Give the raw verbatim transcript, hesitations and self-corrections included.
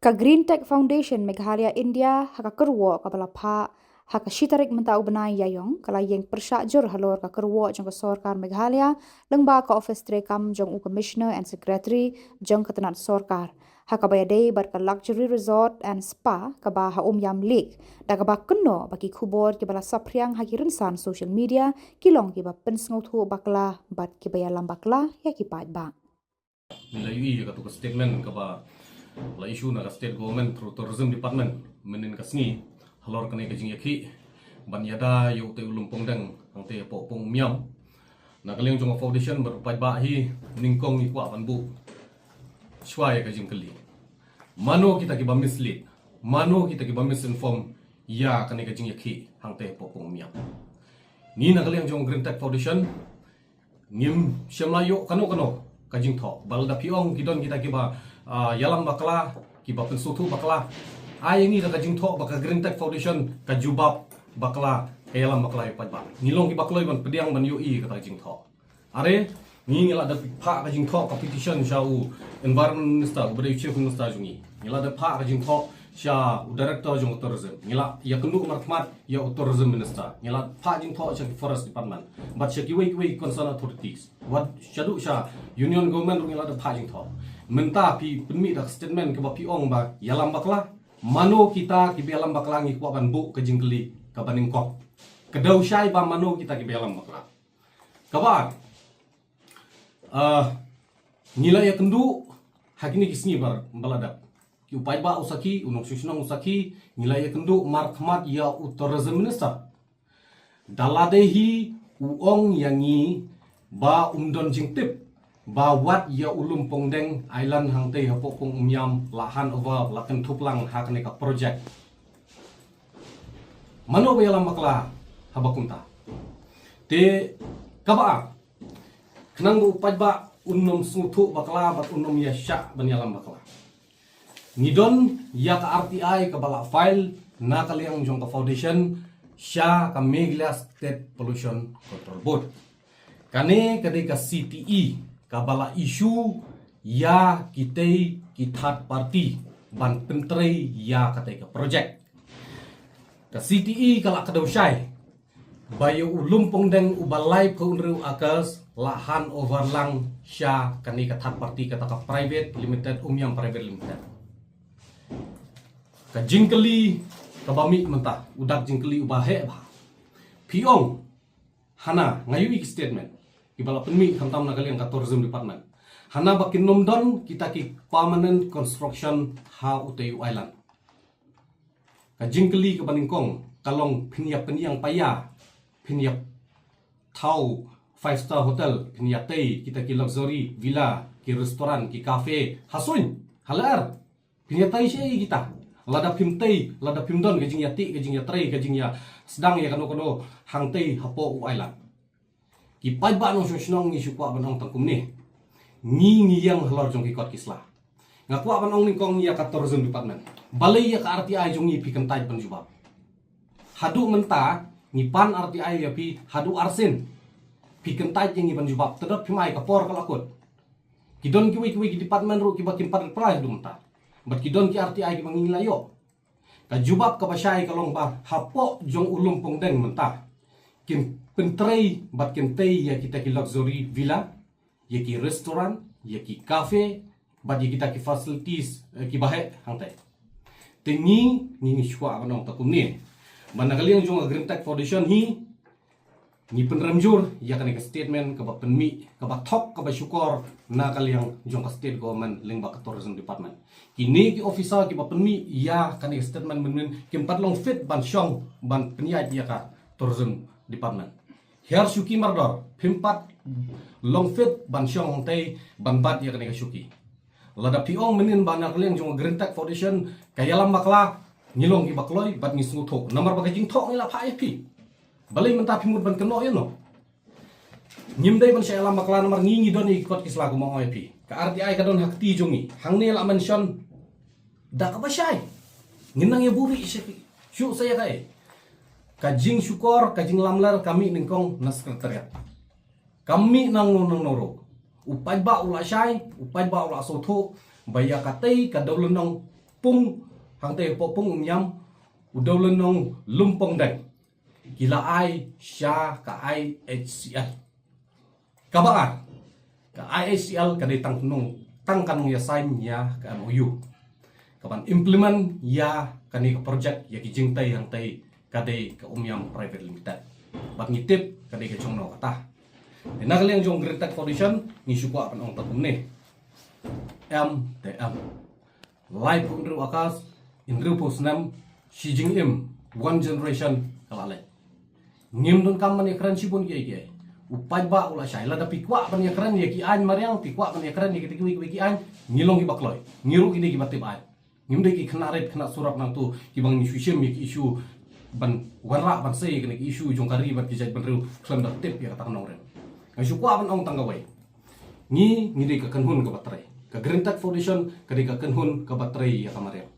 Ka Green Tech Foundation Meghalaya India ha ka kyrwoh kaba la phah ha ka shi tarik mynta u bnai Ïaïong ka la ïeng pyrshah jur halor ka kyrwoh jong ka sorkar Meghalaya lyngba ka office treikam jong u Commissioner and Secretary jong ka tnat sorkar ha kaba ïadei bad ka Luxury Resort and Spa kaba ha Umiam Lake, da kaba kynnoh ba ki khubor kiba la saphriang ha ki rynsan social media ki long kiba pynsngewthuh bakla bad kiba ïalam bakla ïa ki paidbah. Ngi la ïohi ïa katu ka statement kaba la issue na ka state government through tourism department mynnin ka sngi halor kane ka jingïakhih ban ïada ïa utei u lum pongdeng hangtei hapoh pong Umiam. Na ka liang jong ka foundation bad u paidbah hi nyngkong ngi kwah ban buh shuwa ïa ka jingkylli. Mano kita kiba mislead, mano kita kiba misinform ïa kane ka jingïakhih hangtei hapoh pong Umiam. Ngi na ka liang jong Green Tech Foundation ngim shym la ïoh kano kano ka jingthoh. Ba lada phi ong ki don kita kiba ïalam bakla, kiba pynsngewthuh bakla, ai ïa ngi da ka jingthoh ba ka Green Tech Foundation ka jubab bakla, ka ïalam bakla ïa u paidbah. Ngi long kiba kloi ban pdiang ban ïohi kata ka jingthoh. Are, ngi ngi la dep phah ka jingthoh ka petition sha u Environment Minister uba dei u Chief Minister jong ngi. Ngi la dep phah ka jingthoh sha u Director jong u Tourism. Ngi la ïakynduh markhmat ïa u Tourism Minister. Ngi la phah jingthoh sha ki Forest Department bad sha kiwei kiwei concerned authorities. Wat shaduh sha Union Government ruh ngi la dep phah jingthoh. Mynta phi pynmih da ka statement kaba phi ong ba ïalam bakla. Mano kita kiba ïalam bakla, ngi kwah ban buh ka jingkylli kaba nyngkong. Ka dei shai ba mano kita kiba ïalam bakla. Kaba ar, ngi la ïakynduh ha kine ki sngi ba la dep. Ki u paidbah u sakhi, u nongshong shnong u sakhi, ngi la ïakynduh markhmat ïa u Tourism Minister. Da lade hi u ong ïa ngi ba um don jingtip ba wat ïa u lum pongdeng island hangtei hapoh pong Umiam la hand over, la kynthup lang ha kane ka project. Mano ba ïalam bakla haba kumta? Te kaba ar, khnang ba u paidbah un nym sngewthuh bakla bad un nym ïa shah ban ïalam bakla, ngi don ïa ka R T I kaba la file na ka liang jong ka foundation sha ka Meghalaya State Pollution Control Board. Kane ka dei ka C T E kaba la issue ïa kitei ki third party ban pyntrei ïa katei ka project. Ka C T E ka la kdew shai ba ïa u lum pongdeng uba laiphew hynriew acres la hand over lang sha kane ka third party, kata ka private limited, Umiam Private Limited. Ka jingkylli kaba mih mynta, u dak jingkylli uba heh bha. Phi ong, hana, nga ïohi ki statement kiba la pynmih khamtam na ka liang ka Tourism Department, hana ba kin nym don kita ki permanent construction ha utei u island. Ka jingkylli kaba nyngkong ka long, phin ïa pynïeng paia, phin ïa thaw five star hotel, phin ïa tei kita ki luxury villa, ki restaurant, ki cafe ha suiñ, ha lyer? Phin ïa tei shaei kita? Lada phim tei, lada phim don ka jingïateh, ka jingïatrei, ka jingïasdang ïa kano kano hangtei hapoh u island. Ki paidbah nongshong shnong, ngi shu kwah ban ong tang kumne. Ngi ngi ïeng halor jong ki kot ki sla. Nga kwah ban ong nyngkong ïa ka Tourism Department. Balei ïa ka R T I jong ngi phi kyntait ban jubab? Haduh mynta ngi pan R T I ïa phi haduh arsien. Phi kyntait ïa ngi ban jubab, te dot phim ai, ka por ka la kut. Ki don kiwei kiwei ki department ruh kiba kim pat reply haduh mynta. Bad ki don ki R T I kiba ngi la ïoh. Ka jubab kaba shai ka long ba hapoh jong u lum pongdeng mynta kin pyntrei bad kin tei ïa kita ki luxury villa, ïa ki restaurant, ïa ki cafe, bad ïa kita ki facilities, eh, kiba heh hangtei. Te ngi, ngi ngi shu kwah ban ong tang kumne. Ba na ka liang jong ka Green Tech Foundation hi, ngi pynrem jur ïa kane ka statement kaba pynmih, kaba thok, kaba shukor na ka liang jong ka state government lyngba ka Tourism Department. Kine ki officer kiba pynmih ïa kane ka statement mynnin kim pat long fit ban shong ban pynïaid ïa ka Tourism Department. Hiar shuki mardor, phim pat long fit ban shong hangtei ban bat ïa kane ka shuki. Lada phi ong mynnin ba na ka liang jong ka Green Tech Foundation ka ïalam bakla, ngi long kiba kloi bad ngi sngewthuh. Namar ba ka jingthoh ngi la phah ïa phi. Balei mynta phi mut ban kynnoh ïano? Ngim dei ban shah ïalam bakla namar ngi ngi don ïa ki kot ki sla kumba ong ïa phi. Ka R T I ka don ha kti jong ngi. Hangne la mention da kaba shai. Ngin nang ïa buhrieh sha ki, shuh sa ïa kaei. Ka jingshukor, ka jinglamler ka mih nyngkong na Secretariat. Kam mih nangno nangno ruh. U paidbah u la shai, u paidbah u la sngewthuh ba ïa katei ka dewlynnong pung, hangtei hapoh pung Umïam, u Dewlynnong Lumpongdeng, ki la ai sha ka I H C L. Kaba ar, ka I H C L ka dei tang nong, tang ka nongïasain ïa ka M O U kaban implement ïa kane ka project ïa ki jingtei hangtei, ka dei ka Umïam Private Limited. Bad ngi tip ka dei ka jong no kata. Te na ka liang jong Green Tech Foundation ngi shu kwah ban ong tang kumne. Em te em. Laiphew hynriew acres, hynriewphew snem, shi jingim, one generation ka la leit. Ngim donkam ban ïakren shibun kiei kiei. U paidbah u la shai, lada phi kwah ban ïakren ïa ki aiñ mariang, phi kwah ban ïakren ïa kita kiwei kiwei ki aiñ, ngi long kiba kloi. Ngi ruh ngi dei kiba tip aiñ. Ngim dei ki khynnah rit khynnah surok nangtu kiba ngin shu shim ïa ki issue ban wanrah ban sei ïa kine ki issue jong ka ri bad ki jaitbynriew khlem da tip ïa kata ka nongrim. Nga shu kwah ban ong tang kawei. Ngi, ngi dei ka kynhun kaba trei. Ka Green Tech Foundation ka dei ka kynhun kaba trei ïa ka mariang.